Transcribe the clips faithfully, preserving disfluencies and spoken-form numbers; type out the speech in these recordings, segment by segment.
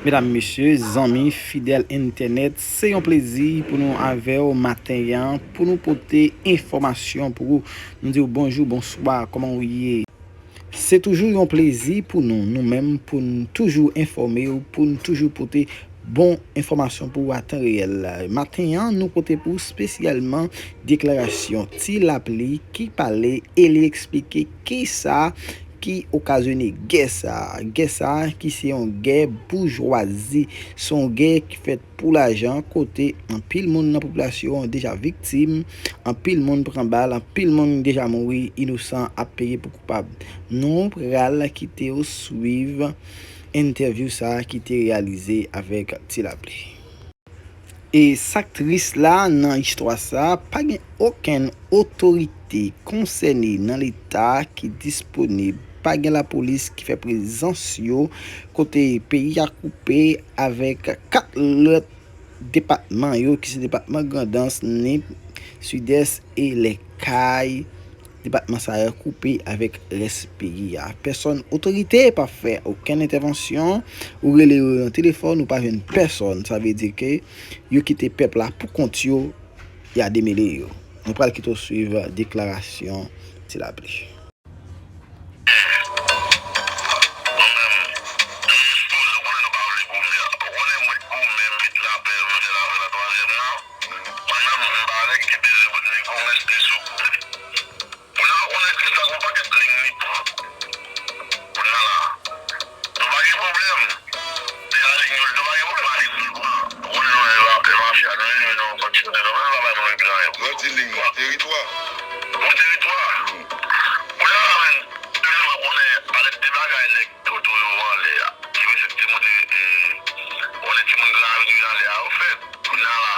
Medam, mesye, zanmi, fidèl entènèt, se yon plezi pou nou avè w maten an, pou nou pote enfòmasyon pou ou. Nou di w bonjou, bonswa, kòman w ye? Se toujou yon plezi pou nou, nou menm, pou n toujou enfòme w, pou n toujou pote bon enfòmasyon pou ou a tan reyèl. Maten an, nou pote pou w espesyalman deklarasyon Ti Lapli ki pale e li eksplike kisa ki okazyone gè sa a. Gè sa a ki se yon gè boujwazi, se yon gè ki fèt pou lajan, kote anpil moun nan popilasyon an deja viktim, anpil moun pran bal, anpil moun deja mouri, inosan ap peye pou koupab. Nou pral kite w swiv entèvyou sa a ki te reyalize avèk Ti Lapli. E sa k tris la nan istwa sa, pa gen okenn otorite konsène nan Leta ki disponib. Pa gen lapolis ki fè prezans yo kote peyi a koupe avèk kat lòt depatman yo, ki se depatman Grandans, Nip, Sidès e Lèkay. Depatman sa yo koupe avèk rès peyi a. Pèsòn, otorite pa fè okenn entèvansyon. Ou rele yo nan telefòn, ou pa jwenn pèsòn. Sa vle di ke yo kite pèp la pou kont yo, y a demele yo. Nou pral kite w swiv deklarasyon Ti Lapli. Kounye a, ou konnen Krisla gon pakèt ling li pran. Kounye a la, nou pa gen pwoblèm. Deja ling yo, nou pa gen pwoblèm a ling yo pran. Ou konnen nou e mafya, nou e nou fonksyonè, nou menm pa bay moun regle anyen. Lè w di ling, teritwa. Pou teritwa. Kounye a la, menm, nou pa konnen avèk de bagay nèg Toto yo anlè a. Ki mesye ki te monte, e, konnen timoun Gran Ravin yo anlè a, yo fèt. Kounye a la,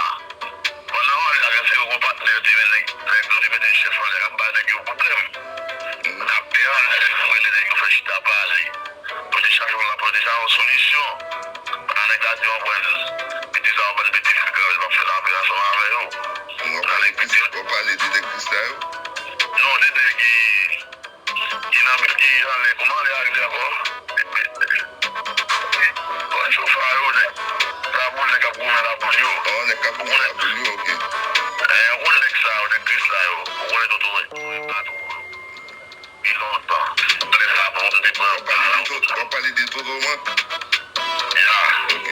pandan yo anlè a, gen se yo gon patnè yo te men nèg, nèg yo te mete chèf anlè a, k ap bay nèg yo pwoblèm. N ap pè anlè, fè fon rele nèg yo fè chita pale. Pou yo te chache yon, pou yo te chache yon solisyon. Pandan nèg la di, w konprann, piti sa, w konprann, piti frekan yo, l p ap fè lapè ansanm avè yo. Pandan nèg piti yo. W ap pale de nèg Krisla yo? Non, de nèg ki Ki nan, ki anlè, kòman anlè a rele ankò? Bon, chofè yo, nèg, lapoul, nèg k ap goumen lapoul yo. Oh, nèg k ap goumen lapoul yo, ok. Eh, ou konnen nèg sa yo, nèg Krisla yo. Ou konnen Toto, wi. Wi, pa twò. Pi lontan. Lè sa, bon, m te pran. W ap pale de Toto, w ap pale de Toto, man? Ya. Ok.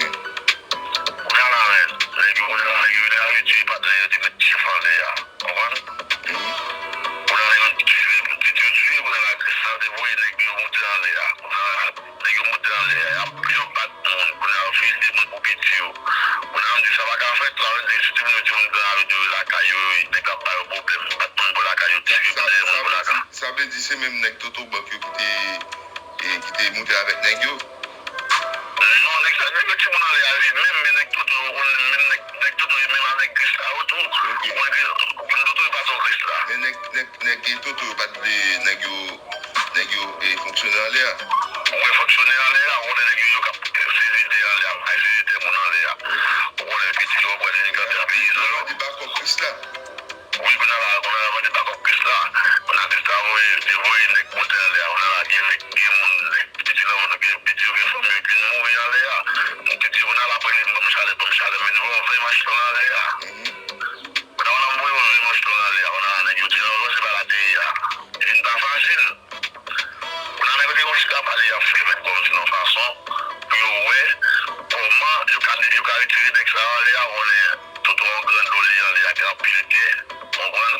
Kounye a la, men, nèg yo, kounye a la, nèg yo vin retire patnè yo te met chèf anlè a. Konprann? Kounye a nèg yo tire, tire, tire, kounye a la, Krisla te voye nèg yo monte anlè a. Kounye a la, nèg yo monte anlè a, y ap, yo bat moun. Kounye a, yo file moun pou piti yo. Kounye a, m di, sa pa ka fèt la, wi, se timoun yo, timoun Gran Ravin yo lakay yo, wi, nèg la ap ba yo pwoblèm. Bat moun bò lakay yo, tire plizyè moun bò lakay. Sa vle di se menm nèg Toto Bank yo ki te, e, ki te monte avèk nèg yo? Non, nèg sa, nèg yo timoun anlè a, wi, menm, men nèg Toto yo, ou konnen, menm nèg, nèg Toto yo, menm avèk Krisla yo tou. Ok. Ou konnen, ou konnen Toto yo pa twò Krisla. Men nèg, nèg, nèg Toto yo pa t vle nèg yo, nèg yo, e, fonksyone anlè a. Ou wè fonksyone anlè a, ou konnen nèg yo, yo k ap sezi tè anlè a, bay sezi tè moun anlè a. Ou konnen piti yo, ou konnen nèg yo ap peye zòt. Yo mande bakòp Krisla. Wi, kounye a la, kounye a la, mande bakòp Krisla. Kounye a Krisla voye, te voye nèg monte anlè a. Kounye a la, gen nèg, gen moun, nèg piti nan moun, gen piti yo, gen fanmi yo ki mouri anlè a. Moun piti, kounye a la, ap rele m, ban m chalè, ban m chalè, men nou ven mach lan anlè a. Kounye a la, m voye ven mach lan anlè a. Kounye a la, nèg yo di, nan, se pa la te ye a. Li vin pa fasil. Kounye a nèg yo te konn chita pale, y ap fè met kòmsi nan fason pou yo wè kòman yo ka, yo ka retire nèg sa yo anlè a, konnen Toto yon gran dlo li anlè a, gen anpil tè, konprann?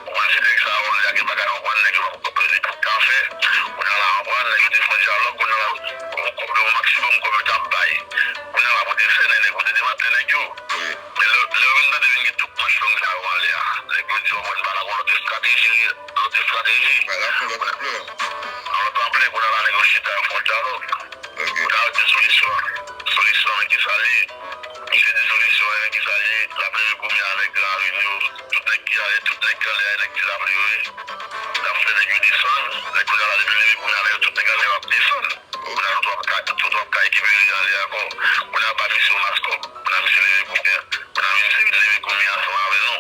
Konprann, si nèg sa yo anlè a gen bagay, konprann, nèg yo pa konprann li pa ka fè. Kounye a la, konprann, nèg yo te fè dyalòg, kounye a la, yon kòb yo, yon maksimòm kòb yo t ap bay. Kounye a la, pou te sènen nèg, pou te demantle nèg yo. Men lè, lè yo vin tande vin gen tout manch long sa yo anlè a, nèg yo di, konprann, pa la gon lòt estrateji, lòt estrateji. Pa la gon lòt anplè. Nan lòt anplè, kounye a la, nèg yo chita, yo fè yon dyalòg. Ok. Kounye a, yo di solisyon an. Solisyon an, men kisa l ye? Misye di solisyon an, men kisa l ye? L ap leve goumen avèk Gran Ravin yo. Tout nèg ki ale, tout nèg ki anlè a, nèg Ti Lapli yo ye. L ap fè nèg yo desann. Nèg kounye a la, depi l leve goumen avèk yo, tout nèg anlè yo ap desann. Kounye a, Toto ap ka, Toto ap ka rekipere anlè ankò. Kounye a, ba misye yon maskòp. Kounye a, misye leve goumen an. Kounye a, misye leve goumen an ansanm avè nou.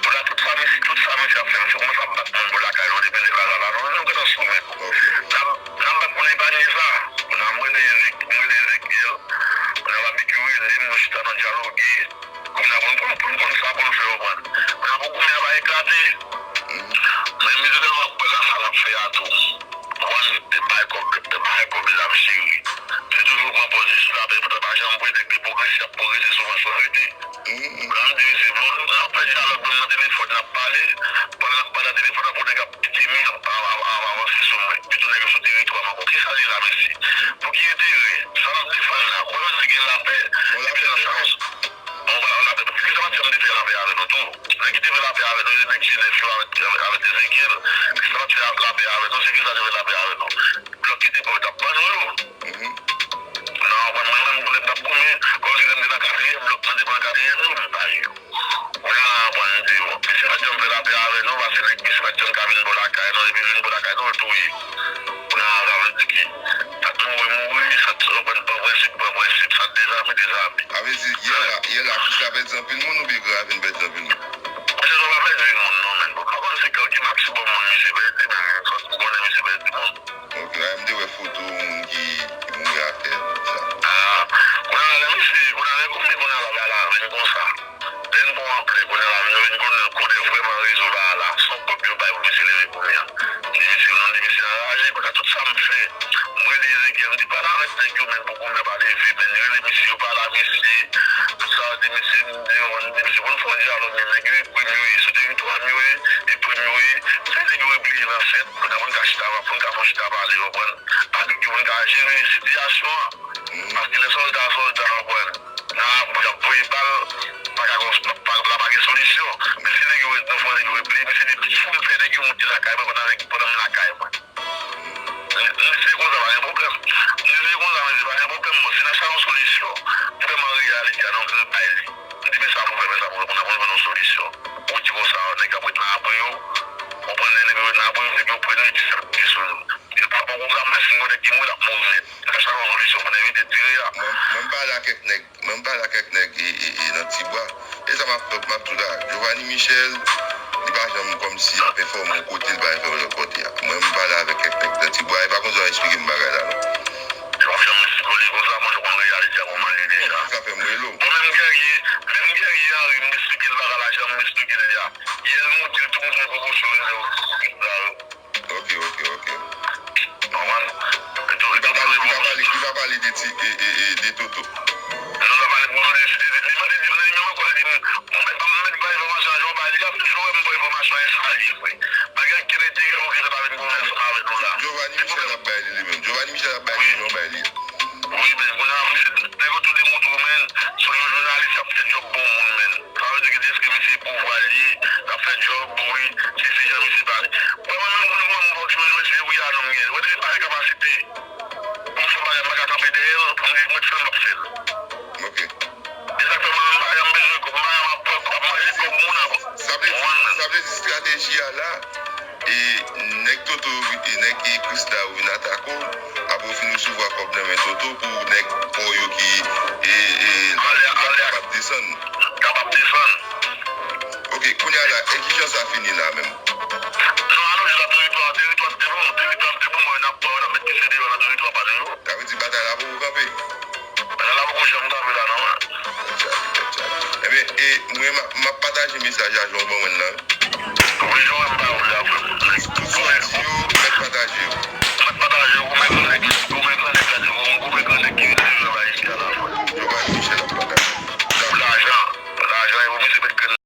Pou la, tout sa misye, tout sa misye ap fè, misye kòmanse ap bat moun bò lakay nou depi nèg la la la. Nou menm, nou gentan sou men. N ap, n ap bat pou n epanye sa. Kounye a, m rele Ezik, m rele Ezik yè. Tande m, nou chita, nou dyaloge. Kounye a pou n konn, pou n konn sa pou n fè, w konprann. Kounye a pou kounye a va eklate. Men mize tèlman ap pran nan sa l ap fè a tou. W konprann, te bay kòb, te bay kòb, mezanmi cheri. Se toujou pran pòz li sou lapè, pou ta pa janm voye nèg li pwogrese, y ap pwogrese sou mwen, sou arete. Kounye a m di misye, bon, n ap fè dyalòg menm nan telefòn, n ap pale. Pandan n ap pale nan telefòn nan, pou nèg ap pitimi, ap, ap, ap, ap avanse sou mwen. Pitou nèg yo sou teritwa m ankò. Kisa li la, mesye? Pou ki enterè? Sa n ap defann la? Ou wè nèg gen lapè, epi nan sa, on va lapè. Kisa Matye te fè lapè avè nou tou? Nèg ki te fè lapè avè nou, se nèg Jenèf yo avèk, avèk, avèk Ezekyèl. Kisa Matye fè lapè avè nou? Se kisa te fè lapè avè nou? Blòk ki te pran yo t ap ban nou yo. Nan, mwen menm, lè m t ap goumen, kòmsi lè m te nan katriyèm, blòk mwen te pran katriyèm yo, m bay yo. Kounye a la, mwen, m di, bon, misye pa t janm fè lapè avè nou, paske nèg misye pa t janm ka vin bò lakay nou, epi l vin bò lakay nou, l touye. Kounye a la, sa vle di ki, sa t mouri, mouri, sa t pran prensip, pran prensip, sa t dezame, dezame. Sa vle di, yè la, yè la, Krisla pèdi anpil moun oubyen Graven pèdi anpil moun? Misye sa pa pèdi moun, non, men. Bon, m pa konn se ki maksimòm moun misye pèdi, men, ou konnen misye pèdi moun. Ok, a, m te wè foto moun ki, ki mouri atè, tout sa. Ah, kounye a la, lè misye, kounye a la, lè kounye, kounye a la, bagay la vin konsa. Lè n pran anplè, kounye a la, nou vin konnen kote vrèman rezon bagay la. Se yon kòb yo bay pou misye leve kounye a. Di misye, non, di misye anraje, kounye a, tout sa m fè. M rele Ezekyèl, m di, pale avèk nèg yo, men, pou kounye a pa leve, men, rele misye, yo pale a misye. Tout sa, di misye, m di, m di misye, pou n fè yon dyalòg, men, nèg yo, e prim yo ye, sou teritwa m yo ye, e prim yo ye. Se nèg yo repliye nan fèt, kounye a pou n ka chita, pou n ka fè yon chita pale, w konprann? Avèk yo pou n ka jere sitiyasyon an. Paske lè sòlda, sòlda, w konprann, nan labou, y ap voye bal, pa ka gon, pa, la pa gen solisyon. Men si nèg yo ret, nou fè nèg yo repliye, mesye di, si w fè nèg yo moute lakay mwen pandan nèg, pandan m lakay mwen. Mesye konsa, pa gen pwoblèm. Mesye konsa, mesye, pa gen pwoblèm, bon, si n a chache yon solisyon, m fè m an reyalite a, donk, m bay li. M di, men sa pou fè, men sa pou fè, pou n, pou n jwenn yon solisyon. Ou di konsa, nèg ap ret nan abri yo. Ou konprann, lè nèg yo ret nan abri yo, nèg yo pran nèg yo sou nou. Yo pa pran pwogram nan, si n wè nèg ki mouri, l ap mouri nèt. N ap chache yon solisyon pou n evite tire a. Mwen, mwen pale a kèk nèg, mwen pale a kèk nèg e, e, e nan Tibwa. E sa m ap, m ap di w la, Giovanni Michel, li pa janm kòmsi ap enfòme yon kote, li pa enfòme lòt kote a. Mwen, m pale avèk kèk nèg nan Tibwa, e pa konsa yo eksplike m bagay la, non. Yo ap janm sikole konsa, mwen, yo konn reyalite a kòman li deja. Sa fè m rele w. Bon, menm Guerrier, menm Guerrier Henry, m eksplike l bagay la, jan m eksplike l li a. Yè l moute, tout moun fè pwomosyon li, yo, yo. Ok, ok, ok. Konprann? Li pa pale, li pa pale, li pa pale de ti, e, e, e, de Toto. Non, li pa pale pou mwen, li, li, li mande, li, li menm ankò, li di m, mwen mèt, mwen mèt bay enfòmasyon an, jan w bay li a, toujou wè m bay enfòmasyon an, e sa li vre. Pa gen okenn enterè pou ki sa ta vin konvèse ansanm avèk nou la. Giovanni Michel ap bay li, li menm. Giovanni Michel ap bay li, jan w bay li a. Wi, men, kounye a, mesye, nèg yo tou demontre w, men, se yon jounalis k ap fè djòb bon moun, men. Sa vle di ki deske misye pouvwa li ye, l ap fè djòb, wi, se, se jan misye pale. Mwen, mwen menm, kounye a, mwen, mwen, mwen, mesye, wi, a non, m gen. Mwen, depi m pa gen kapasite pou m fè bagay, m pa ka kanpe dèyè l, pou m di, mwen, fè l, m ap fè l. Ok. E sa k fè mwen menm, m pa janm bezwen kòb, m pa janm ap pran kòb, ap manje kòb moun ankò. Sa vle di, sa vle di estrateji a la, e nèg Toto yo vin, e nèg e Krisla yo vin atake w, apre w fin resevwa kòb nan men Toto pou nèg pa w yo ki, e, e, ale, ale, kapab desann. Kapab desann. Ok, kounye a la, e kijan sa fini la menm? Non, alonje la, teritwa, teritwa te bon, teritwa te bon, mwen, n ap pran, n ap met pye deyò nan teritwa pa nou yo. Sa vle di batay la poko kanpe? Bagay la poko janm kanpe la non. Ebyen, e, mwen, m ap, m ap pataje mesaj a Jan w ban mwen nan. Wi, Jan w ban mwen la, frè m. Tout sa w di yo, mèt pa